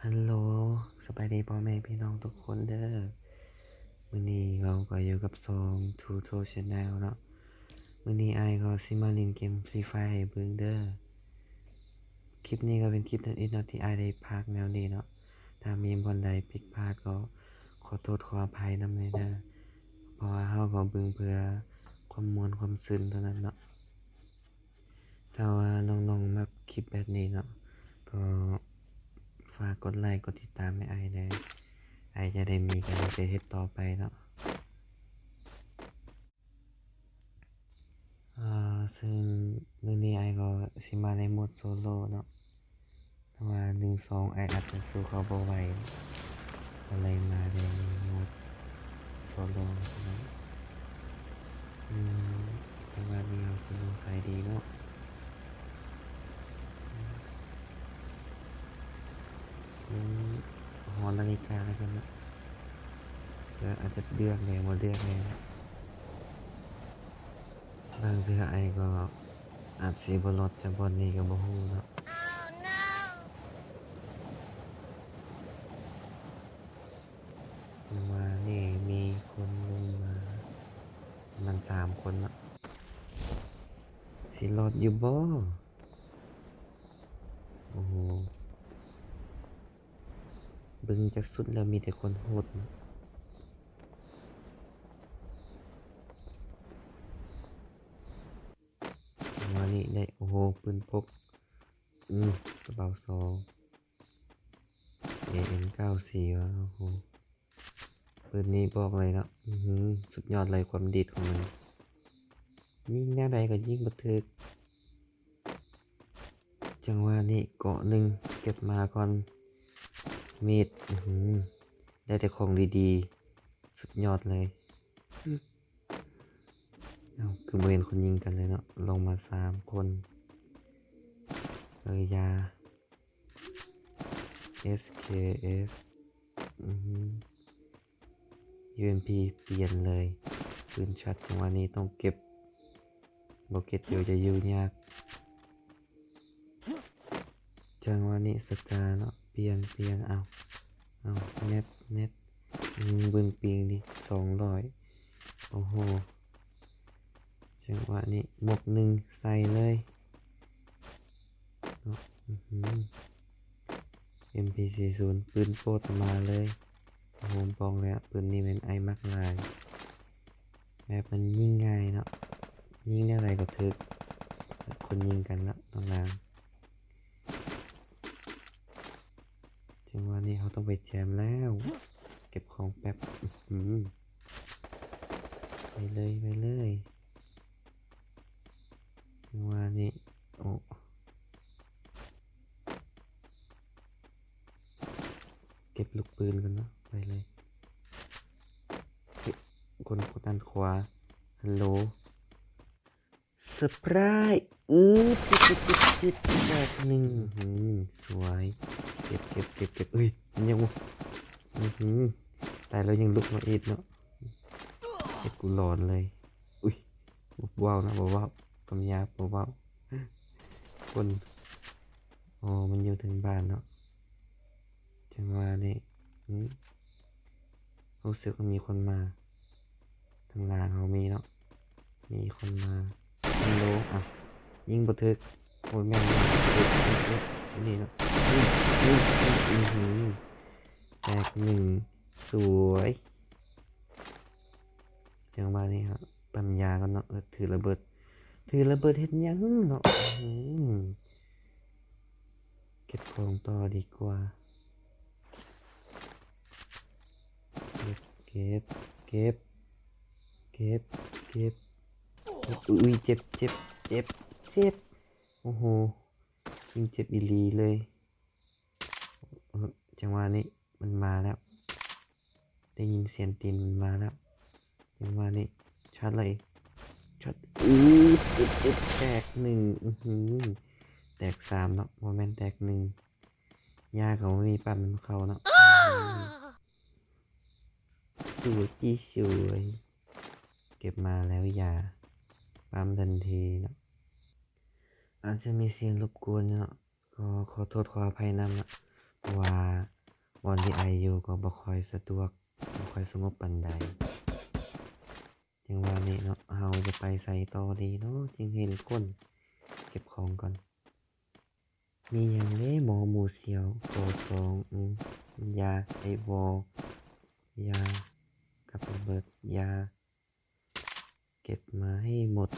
ຮັລໂຫຼ ສະບາຍດີພໍ່ແມ່ພີ່ນ້ອງທຸກຄົນເດີ. ມື້ນີ້ເຮົາກໍຢູ່ກັບຊ່ອງ Tuto Channel ເນາະ. ມື້ນີ້ອ້າຍກໍຊິມາຫຼິ້ນເກມ Free Fire ໃຫ້ເບິ່ງເດີ. ຄລິບນີ້ກໍເປັນຄລິບທຳອິດເນາະ ທີ່ອ້າຍໄດ້ພາກແນວນີ້ເນາະ. ຖ້າມີບ່ອນໃດຜິດພາດກໍຂໍໂທດຂໍອະໄພນຳແດ່ເດີ ເພາະວ່າເຮົາກໍເບິ່ງເພື່ອຄວາມມ່ວນຄວາມຊື່ນເທົ່ານັ້ນເນາະ. ຖ້າວ່ານ້ອງໆມັກຄລິບແບບນີ້ເນາະ ກໍຝາກກົດໄລກົດຕິດຕາມໃຫ້ອ້າຍແດ່ ອ້າຍຈະໄດ້ມີກຳລັງໃຈເຮັດຕໍ່ໄປເນາະ. ອາ ເຊິ່ງມື້ນີ້ອ້າຍກໍຊິມາໃນໂໝດໂຊໂລເນາະ. ແຕ່ວ່າໜຶ່ງສອງອ້າຍອາດຈະສູ້ເຂົາບໍ່ໄຫວ ກໍເລີຍມາໃນໂໝດໂຊໂລເນາະ. ອືມ ຈັງຫວະນີ້ເຮົາຊິລົງໃສ່ດີເນາະ. ອືມ ຮອນາລິກາແລ້ວກັນເນາະ ກໍອາດຈະເລືອກແດ່ບໍ່ເລືອກແດ່. ບາງເທື່ອອ້າຍກໍອາດຊິບໍ່ລອດຈາກບ່ອນນີ້ກໍບໍ່ຮູ້ເນາະ. ຈັງຫວະນີ້ມີຄົນລົງມາ ປະມານສາມຄົນເນາະ ຊິລອດຢູ່ບໍ່? ໂອ້ໂຫ ເບິ່ງຈາກຊຸດແລ້ວມີແຕ່ຄົນໂຫດເນາະ. ວ່ານີ້ໄດ້ ໂອ້ໂຫ ປືນພົກ ອືມ ກະເປົາສອງ ເອເອັມເກົ້າສີ່ ວ່າ ໂອ້ໂຫ ປືນນີ້ບອກເລີຍເນາະ ອືຫື ສຸດຍອດເລີຍ ຄວາມດີດຂອງມັນ ຍິງແນວໃດກໍຍິງບໍ່ຖືກ. ຈັງຫວະນີ້ເກາະໜຶ່ງເກັບມາກ່ອນ ມີດ ອືຫື ໄດ້ແຕ່ຂອງດີໆ ສຸດຍອດເລີຍ. ເອົ້າ ຄືບໍ່ເຫັນຄົນຍິງກັນເລີຍເນາະ ລົງມາສາມຄົນ ເອີ ຢາ ເອສເຄເອສ ອືຫື ຢູເອັມພີ ປ່ຽນເລີຍ ປືນຊັດ ຈັງຫວະນີ້ຕ້ອງເກັບ ບໍ່ເກັບດຽວຈະຢູ່ຍາກ. ຈັງຫວະນີ້ສະກາເນາະ ປ່ຽນ ປ່ຽນ ເອົາ ເອົາ ແນັດ ແນັດ ອືມ ເບິ່ງປິງດິ ສອງຮ້ອຍ ໂອ້ໂຫ ຈັງຫວະນີ້ໝວກໜຶ່ງໃສ່ເລີຍເນາະ ອືຫື ເອັມພີສີ່ສູນ ປືນໂປດມາເລີຍ ໂອ້ໂຫ ບອກແລ້ວ ປືນນີ້ແມ່ນອ້າຍມັກຫຼາຍ ແບບມັນຍິງງ່າຍເນາະ ຍິງແນວໃດກໍຖືກ ຄົນຍິງກັນລະ ຕ້ອງລາງ. ຈັງຫວະນີ້ເຮົາຕ້ອງໄປແຈມແລ້ວ ເກັບຂອງແປັບ ອືຫື ໄປເລີຍ ໄປເລີຍ ຈັງຫວະນີ້ ໂອ້ ເກັບລູກປືນກ່ອນເນາະ ໄປເລີຍ ເຮີ້ຍ ຄົນ ຄົນດ້ານຂວາ ຮັນໂຫຼ ເຊີໄພຣສ໌ ອື ຕິດ ຕິດ ຕິດ ຕິດ ແຕກໜຶ່ງ ອື ສວຍ ເກັບ ເກັບ ເກັບ ເກັບ ເອີຍ ມັນຍັງ ອື ຕາຍແລ້ວຍັງລຸກມາອີກເນາະ ເຮັດກູຫຼອນເລີຍ ອຸ້ຍ ບໍ່ເວົ້ານະ ບໍ່ເວົ້າ ຄຳຫຍາບບໍ່ເວົ້າ ຄົນ ອໍ ມັນຢູ່ເທິງບ້ານເນາະ ຈັງຫວະນີ້ ອື ຮູ້ສຶກວ່າມີຄົນມາ ທາງຫຼັງເຮົາມີເນາະ ມີຄົນມາ ຮັນໂຫຼ ອ່ະ ຍິງບໍ່ຖືກ ໂອ້ຍ ແມ່ນ ເອັດ ເອັດ ເອັດ ອັນນີ້ເນາະ ອື ອື ອື ອື ແຕກໜຶ່ງ ສວຍ ຈັງຫວະນີ້ເຮົາປ້ຳຢາກ່ອນເນາະ ເອີ ຖືລະເບີດ ຖືລະເບີດເຮັດຫຍັງເນາະ ອື ເກັບຂອງຕໍ່ດີກວ່າ ເກັບ ເກັບ ເກັບ ເກັບ ເກັບ ອຸ້ຍ ເຈັບ ເຈັບ ເຈັບ ເຈັບ ໂອ້ໂຫ ຍິງເຈັບອີ່ຫຼີເລີຍ ເອີ ຈັງຫວະນີ້ມັນມາແລ້ວ ໄດ້ຍິນສຽງຕີນມັນມາແລ້ວ ຈັງຫວະນີ້ຊັດເລີຍ ຊັດ ອື ເຈັບ ເຈັບ ແຕກໜຶ່ງ ອືຫື ແຕກສາມເນາະ ບໍ່ແມ່ນແຕກໜຶ່ງ ຢາກໍບໍ່ມີປ້ຳນຳເຂົາເນາະ ສວຍ ສວຍ ເກັບມາແລ້ວຢາ ປ້ຳທັນທີເນາະ ອາດຈະມີສຽງລົບກວນເນາະ ກໍຂໍໂທດຂໍອະໄພນຳເນາະ ເພາະວ່າ ບ່ອນທີ່ອ້າຍຢູ່ກໍບໍ່ຄ່ອຍສະດວກ, ບໍ່ຄ່ອຍສະຫງົບປານໃດ. ຈັ່ງວ່ານີ້ເນາະ, ເຮົາຈະໄປໃສຕໍ່ດີເນາະ ຈຶ່ງເຫັນຄົນເກັບຂອງກ່ອນ. ມີຫຍັງເດ້ໝໍໝູ່ສ່ຽວ ກໍສອງ ອືມ ຢາ ໄອວໍ ຢາ ກັບລະເບີດ ຢາ ເກັບມາໃຫ້ໝົດ.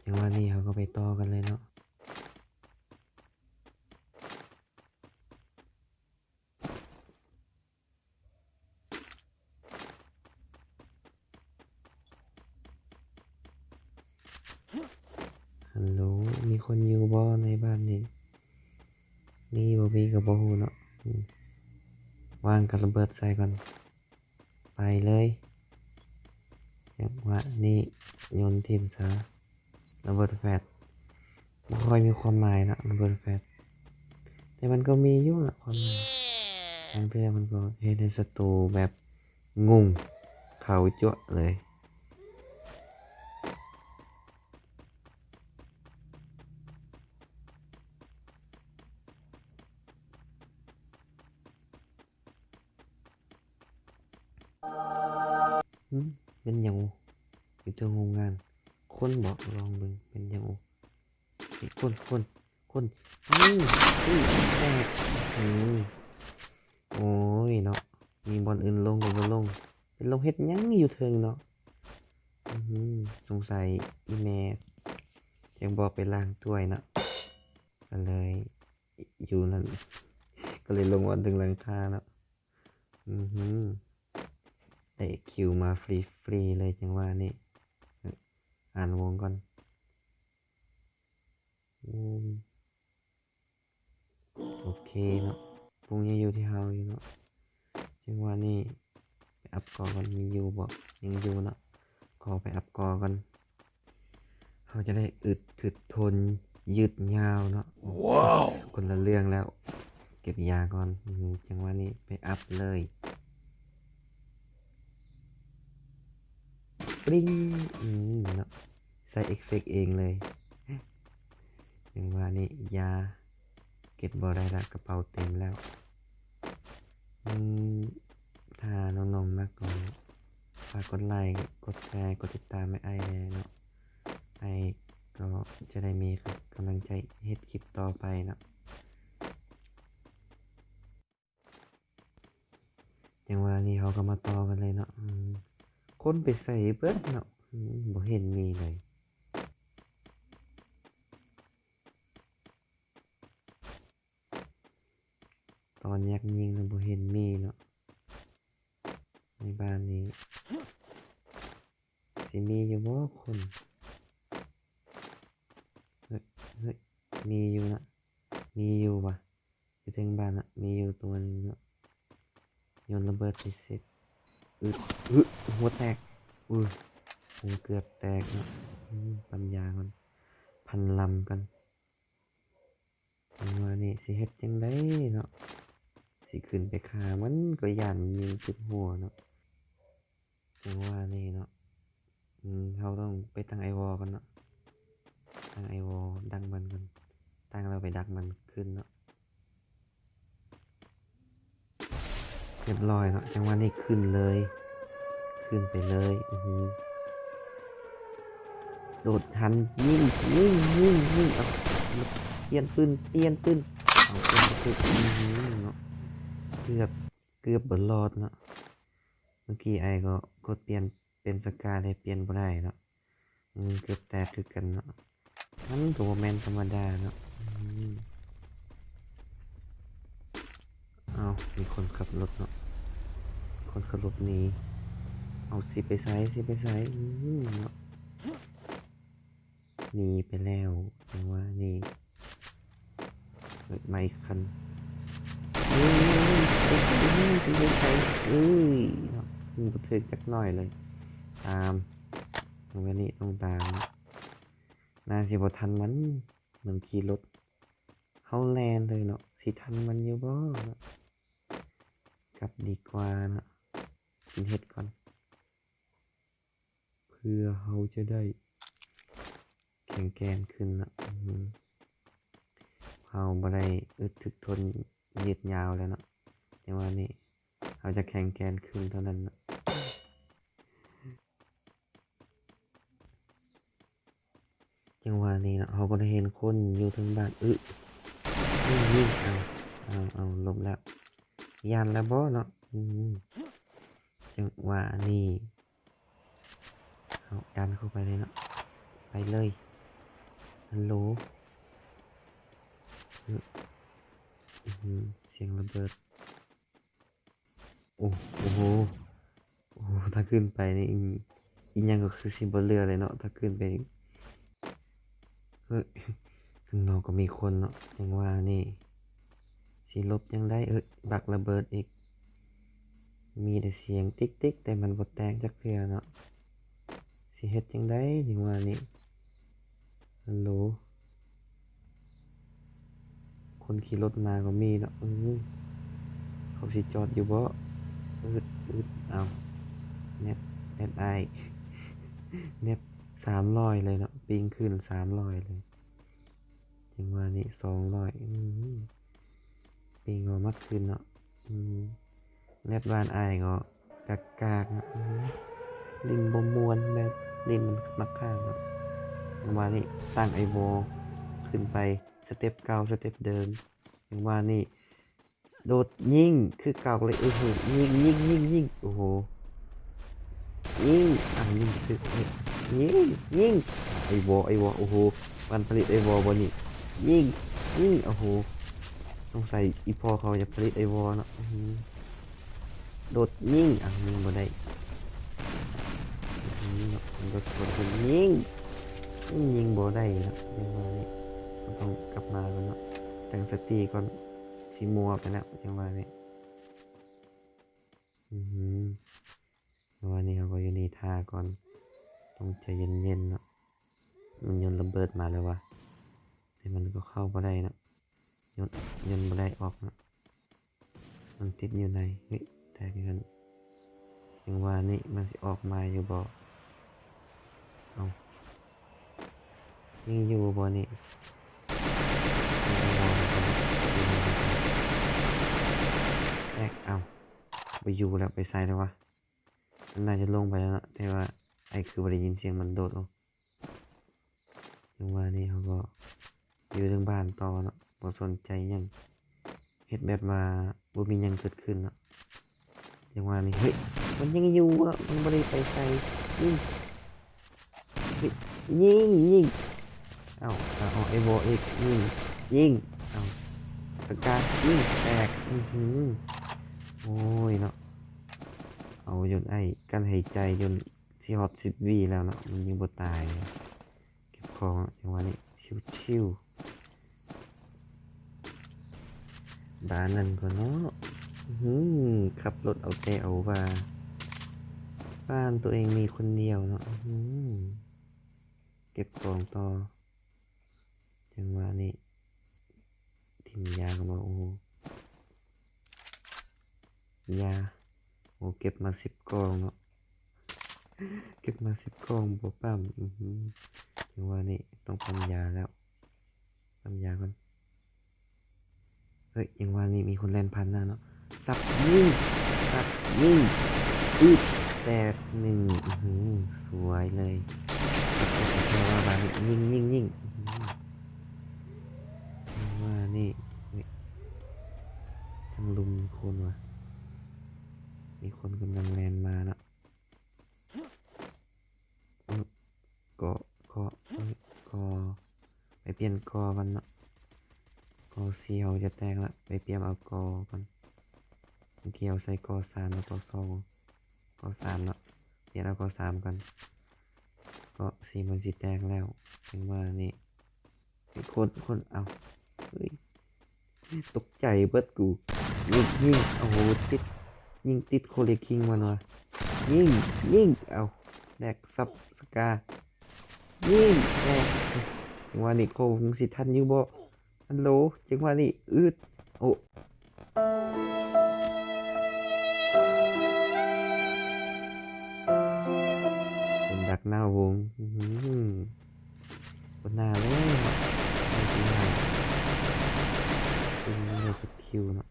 ຈັ່ງວ່ານີ້ເຮົາກໍໄປຕໍ່ກັນເລີຍເນາະ. ຮັນໂຫຼ ມີຄົນຢູ່ບໍ່ໃນບ້ານນີ້? ມີບໍ່ມີກໍບໍ່ຮູ້ເນາະ. ອືມ ວາງກັບລະເບີດໃສ່ກ່ອນ ໄປເລີຍ. ຈັງຫວະນີ້ໂຍນຖິ້ມຊະ ລະເບີດແຟດ. ບໍ່ຄ່ອຍມີຄວາມໝາຍເນາະ ລະເບີດແຟດ, ແຕ່ມັນກໍມີຢູ່ລະຄວາມໝາຍ. ບາງເທື່ອມັນກໍເຮັດໃຫ້ສັດຕູແບບງົງ ເຂົ້າຈົວະເລີຍ. ຫຶ ແມ່ນຫຍັງ? ຢູ່ເທິງໂຮງງານ ຄົນບໍ? ລອງເບິ່ງ ແມ່ນຫຍັງ? ເອີ ຄົນ ຄົນ ຄົນ. ອື ອື ແຕກ. ອື ໂອ້ຍເນາະ, ມີບ່ອນອື່ນລົງກໍບໍ່ລົງ, ເປັນລົງເຮັດຫຍັງຢູ່ເທິງເນາະ? ອື ສົງໄສອີ່ແມ່ຈັ່ງບໍ່ໄປລ້າງຖ້ວຍເນາະ, ກໍເລີຍຢູ່ນັ້ນ, ກໍເລີຍລົງມາດຶງຫຼັງຄາເນາະ. ອື ໄດ້ຄິວມາຟຣີໆເລີຍ ຈັງຫວະນີ້. ອ່ານວົງກ່ອນ. ໂອເຄເນາະ, ປຸ້ງຍັງຢູ່ທີ່ເຮົາຢູ່ເນາະ. ຈັງຫວະນີ້ໄປອັບເກາະກ່ອນ, ມີຢູ່ບໍ່? ຍັງຢູ່ເນາະ, ຂໍໄປອັບເກາະກ່ອນ. ເຮົາຈະໄດ້ອຶດ ທຶດ ທົນ ຍືດຍາວເນາະ. ວ້າວ ຄົນລະເລື່ອງແລ້ວ, ເກັບຢາກ່ອນ. ອື ຈັງຫວະນີ້ໄປອັບເລີຍ. ປຣິ້ງ. ອື ເນາະ, ໃສ່ເອັບເຟັກເອງເລີຍ. ຈັ່ງຫວະນີ້ຢາເກັບບໍ່ໄດ້ລະ, ກະເປົາເຕັມແລ້ວ. ອື ຖ້ານ້ອງໆມັກກໍຝາກກົດໄລ, ກົດແຊ, ກົດຕິດຕາມໃຫ້ອ້າຍແດ່ເນາະ, ອ້າຍກໍຈະໄດ້ມີກຳລັງໃຈເຮັດຄລິບຕໍ່ໄປເນາະ. ຈັ່ງຫວະນີ້ເຮົາກໍມາຕໍ່ກັນເລີຍເນາະ. ອື ຄົນໄປໃສເບິດເນາະ? ອື ບໍ່ເຫັນມີເລີຍ. ຕອນຢາກຍິງນະ ບໍ່ເຫັນມີເນາະ ໃນບ້ານນີ້. ຊິມີຢູ່ບໍ່ຄົນ? ເຮີ້ຍ ເຮີ້ຍ ມີຢູ່ນະ ມີຢູ່ຫວາ ຢູ່ເທິງບ້ານນະ ມີຢູ່ຕົວໜຶ່ງເນາະ. ໂຍນລະເບີດໃສ່ເສັດ ອຶດ ອຶ ຫົວແຕກ ອື ຫົວເກືອບແຕກເນາະ. ອື ປັນຍາກ່ອນ ພັນລຳກ່ອນ. ຈັງຫວະນີ້ຊິເຮັດຈັ່ງໃດເນາະ ຊິຂຶ້ນໄປຂ້າມັນກໍຢ້ານມັນຍິງຖືກຫົວເນາະ. ຈັງຫວະນີ້ເນາະ ອືມ ເຮົາຕ້ອງໄປຕັ້ງໄອວໍກ່ອນເນາະ ຕັ້ງໄອວໍດັກມັນກ່ອນ ຕັ້ງແລ້ວໄປດັກມັນຂຶ້ນເນາະ. ຮຽບຮ້ອຍເນາະ ຈັງຫວະນີ້ຂຶ້ນເລີຍ ຂຶ້ນໄປເລີຍ. ອື ໂດດທັນ ຍິງ ຍິງ ຍິງ ຍິງ ເອົາ ປ່ຽນປືນ ປ່ຽນປືນ ເອົາ ປ່ຽນປືນ ອື ເນາະ ເກືອບ ເກືອບບໍ່ລອດເນາະ. ເມື່ອກີ້ອ້າຍກໍກົດປ່ຽນເປັນສະກາ ແຕ່ປ່ຽນບໍ່ໄດ້ເນາະ. ອືມ ເກືອບແຕກຄືກັນເນາະ ມັນກໍບໍ່ແມ່ນທຳມະດາເນາະ. ອືມ ເອົ້າ ມີຄົນຂັບລົດເນາະ ມີຄົນຂັບລົດໜີ. ເອົາ ຊິໄປໃສ ຊິໄປໃສ? ອືມ ເນາະ ໜີໄປແລ້ວ ຈັງຫວະນີ້. ເອີ ມາອີກຄັນ ເອີຍ ເອີຍ ເອີຍ ເອີຍ ເອີຍ ເນາະ ບໍ່ຖືກຈັກໜ້ອຍເລີຍ. ຕາມ ຈັງຫວະນີ້ຕ້ອງຕາມ ໜ້າຊິບໍ່ທັນມັນ ມັນຂີ່ລົດ ເຮົາແລ່ນເລີຍເນາະ ຊິທັນມັນຢູ່ບໍ່ເນາະ? ກັບດີກວ່າເນາະ ກິນເຫັດກ່ອນ. ເພື່ອເຮົາຈະໄດ້ແຂງແກ່ນຂຶ້ນເນາະ. ອືມ ເຮົາບໍ່ໄດ້ອຶດຖືກທົນຍືດຍາວແລ້ວເນາະ. ຈັງຫວະນີ້ເຮົາຈະແຂງແກ່ນຂຶ້ນເທົ່ານັ້ນເນາະ. ຈັງຫວະນີ້ເນາະ ເຮົາກໍໄດ້ເຫັນຄົນຢູ່ເທິງບ້ານ. ອື ຍິງ ຍິງ ເອົາ ເອົາ ເອົາ ຫຼົບແລ້ວ. ຢ້ານແລ້ວບໍ່ເນາະ? ອືມ ຈັງຫວະນີ້ເຮົາດັນເຂົ້າໄປເລີຍເນາະ. ໄປເລີຍ. ຮັນໂຫຼ. ອື ອື ສຽງລະເບີດ. ໂອ້ ໂອ້ໂຫ ໂອ້ ຖ້າຂຶ້ນໄປນີ້ ອີ ອີຫຍັງກໍຄືຊິບໍ່ເຫຼືອເລີຍເນາະ ຖ້າຂຶ້ນໄປນີ້. ເຮີ້ຍ ຂ້າງນອກກໍມີຄົນເນາະ. ຈັ່ງຫວະນີ້ຊິຫຼົບຈັ່ງໃດ? ເອີຍ ບັກລະເບີດອີກ. ມີແຕ່ສຽງຕິກໆ ແຕ່ມັນບໍ່ແຕກຈັກເທື່ອເນາະ. ຊິເຮັດຈັ່ງໃດ? ຈັ່ງຫວະນີ້ ຮັນໂຫຼ. ຄົນຂີ່ລົດມາກໍມີເນາະ. ເອີ ເຂົາຊິຈອດຢູ່ບໍ່? ອຶດ ອຶດ ເອົາ ແນບ ແນບອ້າຍ ແນບສາມຮ້ອຍເລີຍເນາະ ປິງຂຶ້ນສາມຮ້ອຍເລີຍ. ຈັງຫວະນີ້ສອງຮ້ອຍ ອື ປີງກໍມັກຂຶ້ນເນາະ. ອື ແນບບ້ານອ້າຍກໍກາກໆ ເນາະ. ອື ຫຼິ້ນບໍ່ມ່ວນ ແບບຫຼິ້ນມັນມັກຄ້າງເນາະ. ຈັງຫວະນີ້ຕັ້ງໄອວໍຂຶ້ນໄປ ສະເຕັບເກົ່າ ສະເຕັບເດີມ. ຈັງຫວະນີ້ໂດດຍິງຄືເກົ່າເລີຍ. ໂອ້ໂຫ ຍິງ ຍິງ ຍິງ ຍິງ ໂອ້ໂຫ ຍິງ ອ້າວ ຍິງຖືກ ເອີຍ ຍິງ ຍິງ ໄອວໍ ໄອວໍ ໂອ້ໂຫ ມັນຜະລິດໄອວໍບໍ່ນີ້? ຍິງ ຍິງ ໂອ້ໂຫ ສົງໄສອີພໍ່ເຂົາຢາກຜະລິດໄອວໍເນາະ. ອື ໂດດຍິງ ອ້າວ ຍິງບໍ່ໄດ້. ອື ໂດດ ໂດດ ໂດດຍິງ ຍິງບໍ່ໄດ້ເນາະ. ຈັ່ງຫວະນີ້ເຮົາຕ້ອງກັບມາກ່ອນເນາະ ຕັ້ງສະຕິກ່ອນ ຊິມົວໄປແລ້ວ ຈັ່ງຫວະນີ້. ອື ຈັງຫວະນີ້ເຮົາກໍຢູ່ນີ້ຖ້າກ່ອນ ຕ້ອງໃຈເຢັນໆ ເນາະ. ມັນຍົນລະເບີດມາແລ້ວວະ ແຕ່ມັນກໍເຂົ້າບໍ່ໄດ້ເນາະ ຍົນ ຍົນບໍ່ໄດ້ອອກເນາະ ມັນຕິດຢູ່ໃນ. ເຮີ້ຍ ແຕກຢູ່ຫັ້ນ. ຈັ່ງຫວະນີ້ມັນຊິອອກມາຢູ່ບໍ່? ເອົ້າ ຍັງຢູ່ບໍ່ນີ້? ແຕກ ເອົ້າ ບໍ່ຢູ່ແລ້ວ ໄປໃສແລ້ວວະ? ມັນໜ້າຈະລົງໄປແລ້ວເນາະ ແຕ່ວ່າອ້າຍຄືບໍ່ໄດ້ຍິນສຽງມັນໂດດອອກ. ຈັ່ງຫວະນີ້ເຮົາກໍຢູ່ເທິງບ້ານຕໍ່ເນາະ ບໍ່ສົນໃຈຫຍັງ ເຮັດແບບວ່າບໍ່ມີຫຍັງເກີດຂຶ້ນເນາະ. ຈັ່ງຫວະນີ້ ເຮີ້ຍ ມັນຍັງຢູ່ເນາະ ມັນບໍ່ໄດ້ໄປໃສ. ຍິງ ເຮີ້ຍ ຍິງ ຍິງ ເອົ້າ ເອົາ ເອົາ ໄອວໍອີກ ຍິງ ຍິງ ເອົາ ສະກາ ຍິງ ແຕກ. ອືຫື ໂອ້ຍເນາະ ເອົາ ຍົນອ້າຍກັ້ນຫາຍໃຈຈົນຊິຮອດສິບວິແລ້ວເນາະ ມັນຍັງບໍ່ຕາຍ. ເກັບຂອງ ຈັງຫວະນີ້ ຊິວໆ ບ້ານນັ້ນກໍເນາະ ອື ຂັບລົດເອົາແຕ່ເອົາວ່າ ບ້ານຕົວເອງມີຄົນດຽວເນາະ ອື ເກັບຂອງຕໍ່. ຈັງຫວະນີ້ຖິ້ມຢາກໍບໍ່ ໂອ້ ຢາ ໂອ້ ເກັບມາສິບກ່ອງເນາະ ເກັບມາສິບກ່ອງບໍ່ປ້ຳ. ອືຫື ຈັງຫວະນີ້ຕ້ອງປ້ຳຢາແລ້ວ ປ້ຳຢາກ່ອນ. ເຮີ້ຍ ຈັງຫວະນີ້ມີຄົນແລ່ນຜ່ານໜ້າເນາະ ສັບຍິງ ສັບຍິງ ອືດ ແຕກໜຶ່ງ. ອືຫື ສວຍເລີຍ ແຕ່ວ່າບາດນີ້ຍິງ ຍິງ ຍິງ ອືຫື ຈັງຫວະນີ້ ເຮີ້ຍ ທາງລຸ່ມມີຄົນວ່າ ມີຄົນກຳລັງແລ່ນມາເນາະ. ເອີ ກໍ ກໍ ເອີ ກໍ ໄປປ່ຽນກໍກ່ອນເນາະ ກໍສີ່ເຮົາຈະແຕກລະ ໄປປ່ຽນເອົາກໍກ່ອນ. ເມື່ອກີ້ເຮົາໃສ່ກໍສາມ ແລ້ວກໍສອງ ກໍສາມເນາະ ປ່ຽນເອົາກໍສາມກ່ອນ ກໍສີ່ມັນຊິແຕກແລ້ວ. ຈັ່ງຫວະນີ້ ເຮີ້ຍ ຄົນ ຄົນ ເອົ້າ ເຮີ້ຍ ຕົກໃຈເບິດກູ ຍິງ ຍິງ ໂອ້ໂຫ ຕິດ ຍິງຕິດໂຄເລຄິງມັນວ່າ ຍິງ ຍິງ ເອົ້າ ແຕກ ສັບສະກາ ຍິງ ແຕກ. ຈັງຫວະນີ້ໂຄງຊິທັນຢູ່ບໍ່? ຮັນໂຫຼ ຈັງຫວະນີ້ ອືດ ໂອ້ ໂດນດັກ ໜ້າວົງ ອື ບໍ່ໜ້າເລີຍເນາະ ໄດ້ທີ່ຫ້າ ເປັນໄດ້ຈັກຄິວເນາະ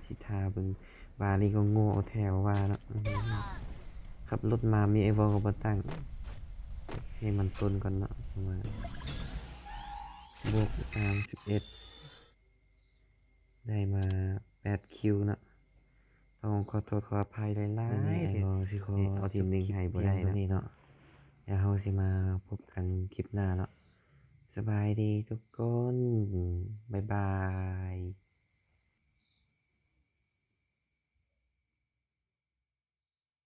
ຊິຖ້າເບິ່ງ ບາດນີ້ກໍໂງ່ເອົາແທ້ວ່າເນາະ ອື ຂັບລົດມາມີໄອວໍກໍບໍ່ຕັ້ງ ໃຫ້ມັນຊົນກ່ອນເນາະ ປະມານ ບວກສາມສິບເອັດ ໄດ້ມາແປດຄິວເນາະ ຕ້ອງຂໍໂທດຂໍອະໄພຫຼາຍໆ ມື້ນີ້ອ້າຍກໍຊິຂໍ ເອົາທີມໜຶ່ງໃຫ້ບໍ່ໄດ້ເນາະ ນີ້ເນາະ ແລ້ວເຮົາຊິມາພົບກັນຄລິບໜ້າເນາະ ສະບາຍດີທຸກຄົນ ບາຍບາຍ.